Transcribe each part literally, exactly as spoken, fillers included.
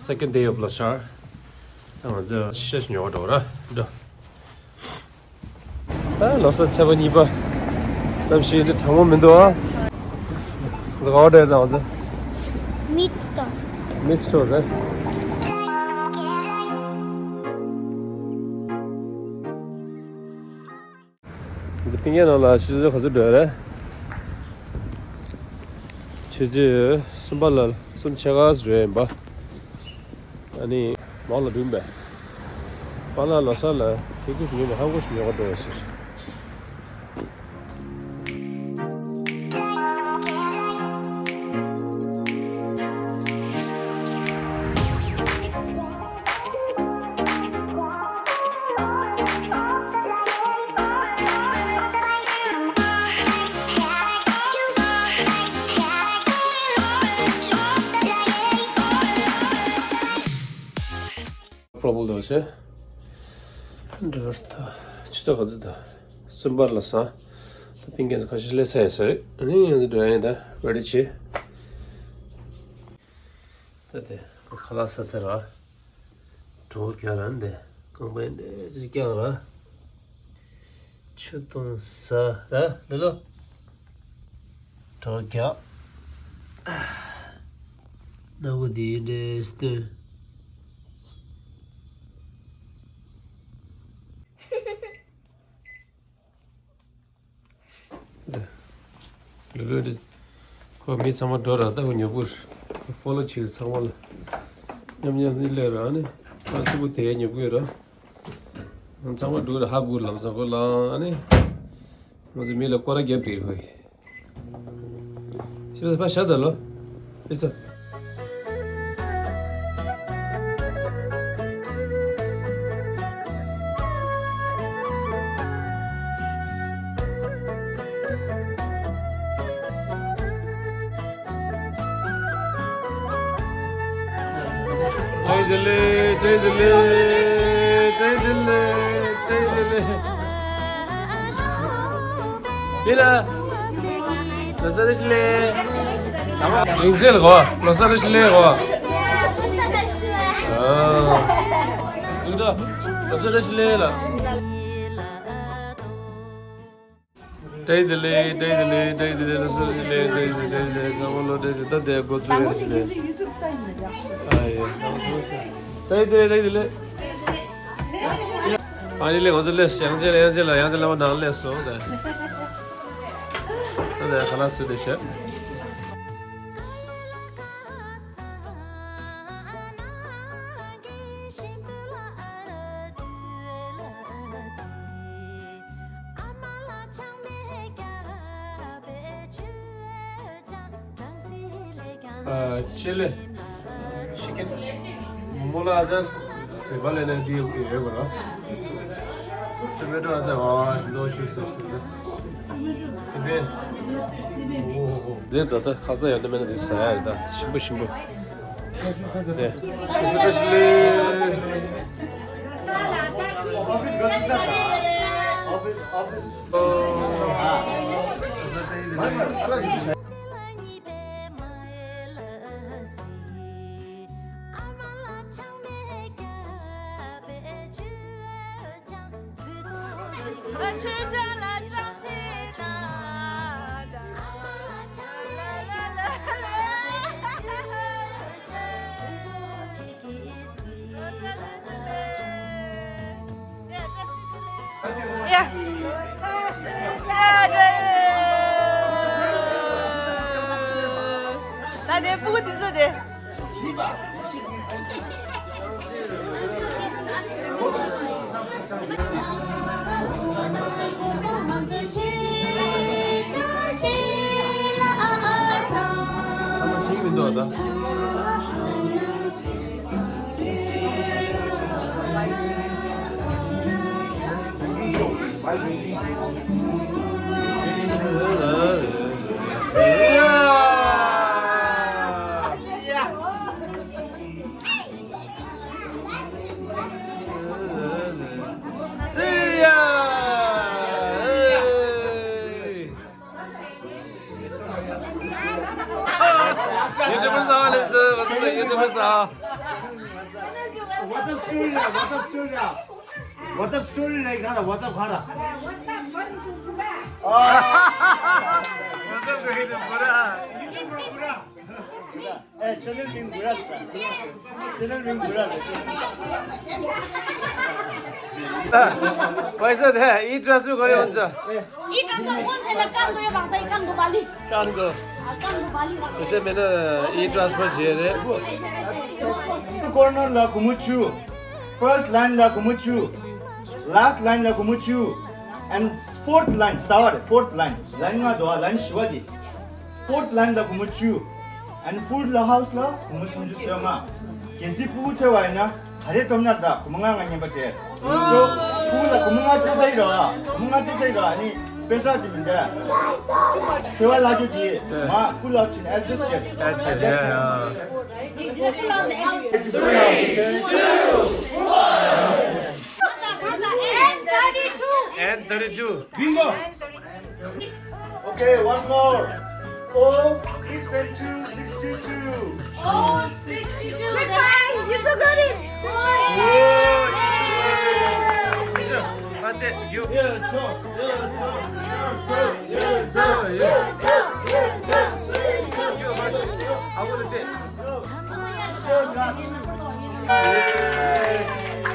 Second day of Losar. ད་ང་ཚོ་ཤེས་ཉོ་འགྲོ་ར་འགྲོ། ད་ལོ་གསར་ཚེས་པ་གཉིས་པ། གནམ་གཤིས་འདི་གྲང་མོ་མི་འདུག་ཨ། འདི་ག་བ་འདྲ་ཡོད་ད་ང་ཚོ། Meat store. Meat store རེད། འདི་པིང་ཡན་ནང་ལ་ཆུ་ཚོད་ག་ཚོད་འགྲོ་ཡ་རེད། ཆུ་ཚོད་གསུམ་པ་ལ་གསུམ་ཕྱེད་ཀ་ཙམ་འགྲོ་ཡ་ཡིན་པ། ཨ་ནི་མང་ལ་འགྲིམ་པས། པཱ་ལགས་ལོ་གསར་ལ་ཁེ་ཀུ་ཞིག་ཉོས་ནས་ཧ་གོ་ཞིག་ཉོ་ག་འགྲོ་ཡ་ཟེར། པྲོ་བལ་དོ་ཆེ། འདྲ་ད། ཆུ་ཚོད་ག་ཚོད་ད། གསུམ་པ་ལ་ས། ད་པིང་ཀན་ཁ་ཤས་སླེབས་ཚར་ཡོད་ས་རེད། ཨ་ནི་ཡང་འདྲ་ཡིན་ད་རེ་ཌི་བྱེད། ད་དེ་ཁ་ལག་ཟ་ཚར་ར། གྲོ་རྒྱག་ར་འདི། རྐང་པ་འདི་ཅིག་བཀྱག་ར། ཆུ་བཏུང་ཟ་ར་ལེ་ལོ། གྲོ་རྒྱག་སྣ་བུ་འདི་འདྲས་སྟོན། ལུ་ལུ་འདི། ཁོ་མི་ཚང་མ་འགྲོ་ར་ད་ཁོ་ཉོ་གུར། ཕོ་ལོ་བྱེད་ཚང་མ་ལ། མཉམ་མཉམ་ནི་སླེབས་ར་ནི། ང་གཅིག་པུ་དེ་ཉོ་གུ་ཡོད་ར། ང་ཚང་མ་འགྲོ་ར་ཧ་གུ་ལམ་སང་ཁོ་ལ་ནི། ང་ཚོ་མི་ལ་སྐོར་ར་རྒྱབ་བསྡད་ཁོ་ཡི། ཤི་བ་ཤ་ད་ལོ། ཨི་ཚོ། བཀྲ་ཤིས་བདེ་ལེགས། བཀྲ་ཤིས་བདེ་ལེགས། བཀྲ་ཤིས་བདེ་ལེགས། བཀྲ་ཤིས་བདེ་ལེགས། ཡིན་ལ། ལོ་གསར་བཀྲ་ཤིས་བདེ་ལེགས། རིང་བསྲེལ་གོ། ལོ་གསར་བཀྲ་ཤིས་བདེ་ལེགས་གོ། ཨ། འདུག་ད། ལོ་གསར་བཀྲ་ཤིས་བདེ་ལེགས་ལ། བཀྲ་ཤིས་བདེ་ལེགས། བཀྲ་ཤིས་བདེ་ལེགས། བཀྲ་ཤིས་བདེ་ལེགས། ལོ་གསར་བཀྲ་ཤིས་བདེ་ལེགས། བཀྲ་ཤིས་བདེ་ལེགས། བཀྲ་ཤིས་བདེ་ལེགས། ཚང་མ་ལོ་བཀྲ་ཤིས་བདེ་ལེགས། ད་དེ་གོ་ཚུལ་རེད་ཟེར་ནས། ཨ་ཡེ། བཀྲ་ཤིས་བདེ་ལེགས། བཀྲ་ཤིས་བདེ་ལེགས། ཨ་ནི་ལེགས། ང་ཚོ་ལེགས། ཡང་ཅི་ལ་ཡང་ཅི་ལ་ཡང་ཅི་ལ་བ་ནང་ལེགས་སོང་ད། ད་དེ་ཁ་ལག་སུ་དེ་བཤད། ཨ། ཆི་ལི། ཆི་ཀན། མོ་ལ་ཨ་ཛར། བེ་བ་ལེ་ན་དི་ཡོད་གོ་ལ། ཊོ་མེ་ཊོ་ཨ་ཛར། ཨ། ནོ་ཤུ་སི་སི་སི་སི་པན། འོ་ཧོ་ཧོ། འདིར་ད་ལྟ་ཁ་ཚ་ཡང་ན་མེད་ན་འདི་ཟ་ཡ་རེད་ད། ཞིམ་པོ་ཞིམ་པོ། འདི། ཨོ་ཕི་སི་ལེ། ཨོ་ཕི་སི། ཨོ་ཕི་སི། ད་དེ་ཕྲུ་གུ་དེ་ཚོ་དེ། ཚང་མ་ཤེས་ཀྱི་མི་འདུག་ད། ཡུ་ཊུབ་པར་ས་ལེ་ཟེར་བ་ཚོ་ཡུ་ཊུབ་པར་ས། Story 야, WhatsApp story 야. WhatsApp story 야, 이거 하나, WhatsApp 가라. 아. WhatsApp going to Bura. 에, channel name Bura. Channel name Bura. पैसा दे, ई ट्रान्सफर गरे हुन्छ। 이 transfer phone छैन, कानको यो भाषा, कानको बाली। कानको। कानको बाली। त्यसै बेला ई ट्रान्सफर झेरे। Corner ला कुमुचु, first line ला कुमुचु, last line ला कुमुचु, and fourth line, सवार, fourth line, line मा दो, line शिवाजी। Fourth line ला कुमुचु, and food ला house ला कुमुचु जो सेमा। केसी पुगु थे वाइना, हरे तोमना दा, कुमुंगा ङा न्यबा थे। So, पुगु ला कुमुंगा थे सही रहा, कुमुंगा थे सही रहा, अनि पैसा दि मिंदा। सेवा लागु दि, मा पुल आउट इन एल्चेस चेक। एल्चेस, या, या। And thirty-two. Bingo. Okay, one more. Oh, six and two, sixty-two. Oh, sixty-two. Bye bye. You so good.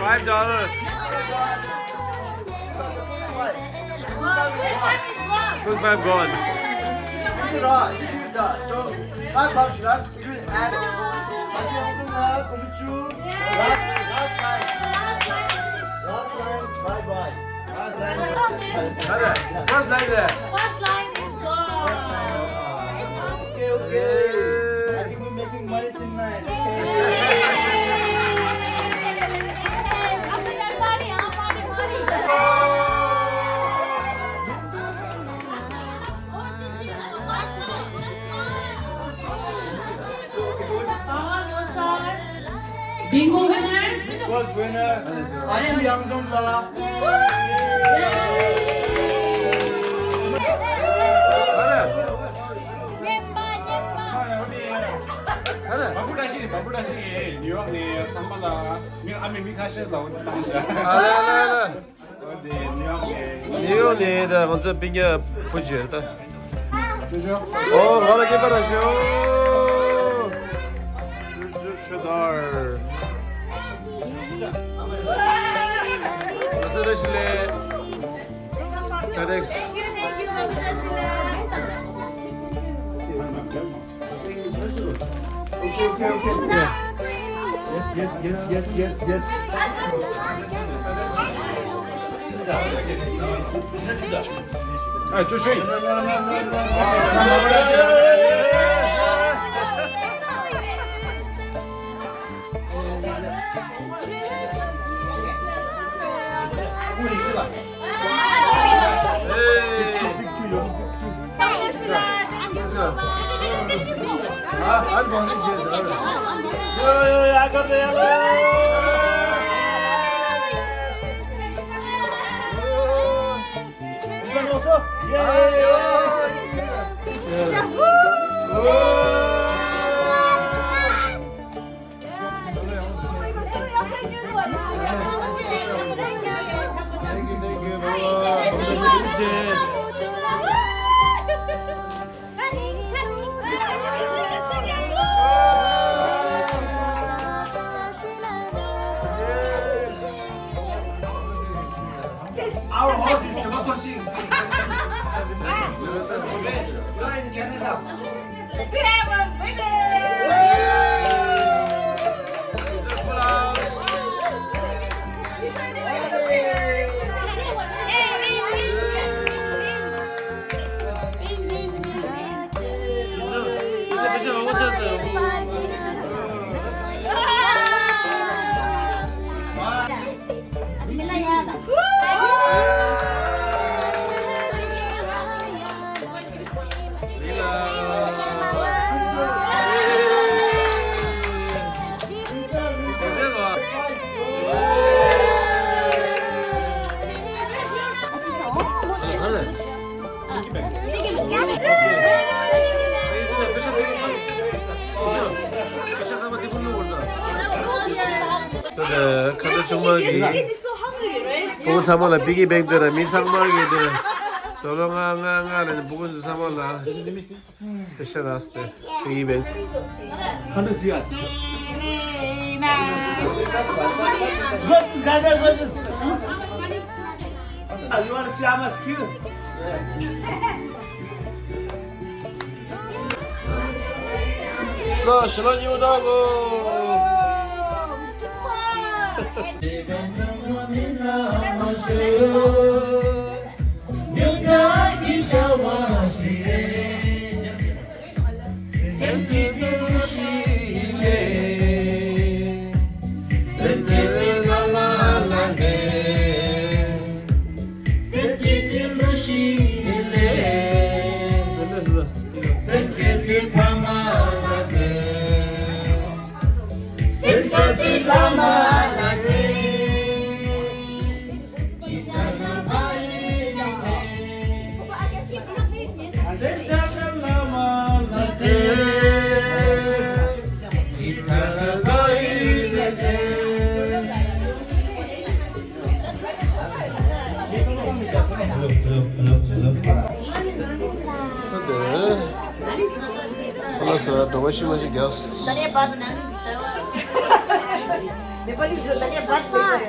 Five dollars. Good five gone. Five bucks left. Last, last line. Last line. Bye bye. Last line. First line there. First line is gone. Okay, okay. I think we're making money tonight. Bingo winner. First winner, Achu Yangzom la. Bambu dashi ni, bambu dashi ni, New York ni, sambal la, mi, ami mi kashe la, uta. Ale, ale, ale. ནིའུ་ཡོག་ནས་ད་ང་ཚོ་སྤུན་ཀྱག་བུ་བརྗོད་ད། ཨོ་ང་ལ་སྐྱེས་པ་ར་ཤོ། ཆུ་ཆུ་ཆུ་དར། ང་ཚོ་རེ་ཞིག་ལས། ད་རེགས། Okay, okay, okay. Yeah. Yes, yes, yes, yes, yes, yes. Hey, Joshua. Our host is Tabatoshi. You are in Canada. We have a winner! ཁ་ཏ་ཆུང་མ་གི་སྤུ་གུ་ཚང་མ་ལ་པི་གི་བེང་སྟེར། མི་ཚང་མ་གི་དེ་ཌོ་ལར་ལྔ་ལྔ་ལྔ་ལ་སྤུ་གུ་ཚོ་ཚང་མ་ལ་པེ་ཤ་རག་སྟེ་པི་གི་བེང་། Come to see us. Look, this guy, look, look, this. You want to see how much skill? ལོ་ཤི་ལོ་ཉིའུ་ད་གོ། ཁོ་ལ་ཟ་དོ་བ་ཤི་མ་ཤི་རྒྱགས། नेपाली जो धनिया बात सही करे।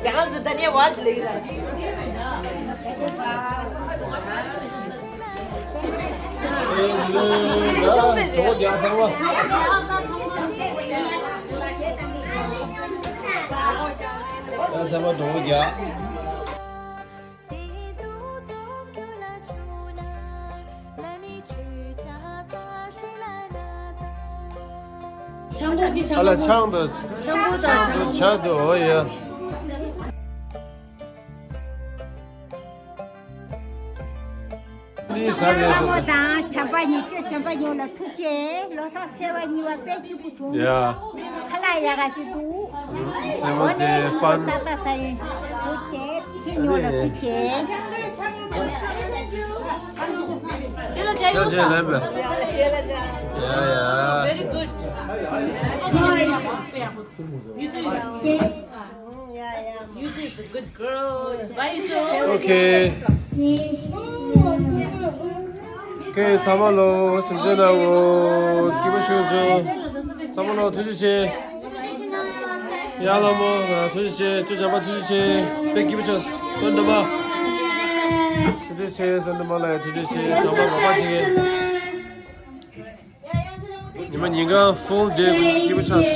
क्या काम जो धनिया बात ले रहा है। དོ་རྒྱག་ཚང་མ། ཚང་མ་དོ་རྒྱག། ཆང་བུ་འདི་ཨ་ལ་ཆང་དང་། ཆང་བུ་དང་ཆང་བུ་ཆ་དུ་འོ་ཡ། འདི་ཟ་བའི་སོ། དང་བྱམས་པ་ཉིད་ཀྱི་བྱམས་པ་ཉོ་ལ་ཐུགས་ཆེ། ལོ་གསར་ཚེས་པ་གཉིས་པ་དཔེ་སྐྱིད་པོ་བྱུང་། ཡ། ཁ་ལག་ཡག་ག་ཅིག་འདུག་བཙན་པོ་ཚེ་དཔལ། ཏག་ཏག་ས་ཡིན། ཐུགས་ཆེ། ཁྱེད་ཉོ་ལ་ཐུགས་ཆེ། ཁྱེད་ཆེ་ལན་པས། ཡ་ཡ། Very good. You too. You too is a good girl. It's right, you too. Okay. Okay, ཚང་མ་ལོ་སེམས་ཅན་ན་འོ་སྐྱིད་པོ་ཞིག་བྱུང་། ཚང་མ་ལོ་ཐུགས་རྗེ་ཆེ། ཡ་ལ་མོ་ཐུགས་རྗེ་ཆེ། ཅོ་ཅམ་པ་ཐུགས་རྗེ་ཆེ། དཔེ་སྐྱིད་པོ་བྱུང་། སོན་འདྲ་མ་ཐུགས་རྗེ་ཆེ། སོན་འདྲ་མ་ལ་ཡ་ཐུགས་རྗེ་ཆེ། ཚང་མ་རོགས་པ་བྱེད་གི། ཉི་མ་ཉིན་གང་full day སྐྱིད་པོ་ཆགས།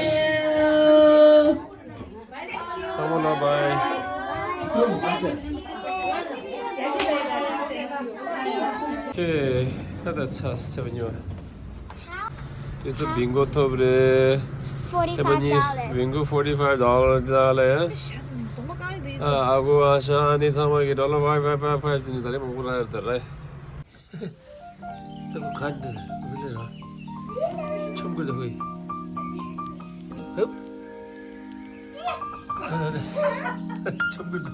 ཚང་མ་ལ་bye། ཁྱེད་ད་ལྟ་ཚ་སེ་བ་ཉོ། དེ་ཚོ་བིང་གོ་ཐོབ་རེད། Forty five dollars. བིང་གོ་forty five dollars ད་ལ་ཡ། ཨ་ཨ་གོ་ཨ་ཤ་ཨ་ནི་ཚང་མ་གི་dollar five five five five དེ་ནི་ད་རེ་མང་པོ་རག་ཡོད་ད་རེད། ད་ཁུ་ཁ་འདི་ཁུ་ལེ་ར། ཆོམ་གི་ད་ཧུའི། ཧུབ། ཆོམ་གི་ད།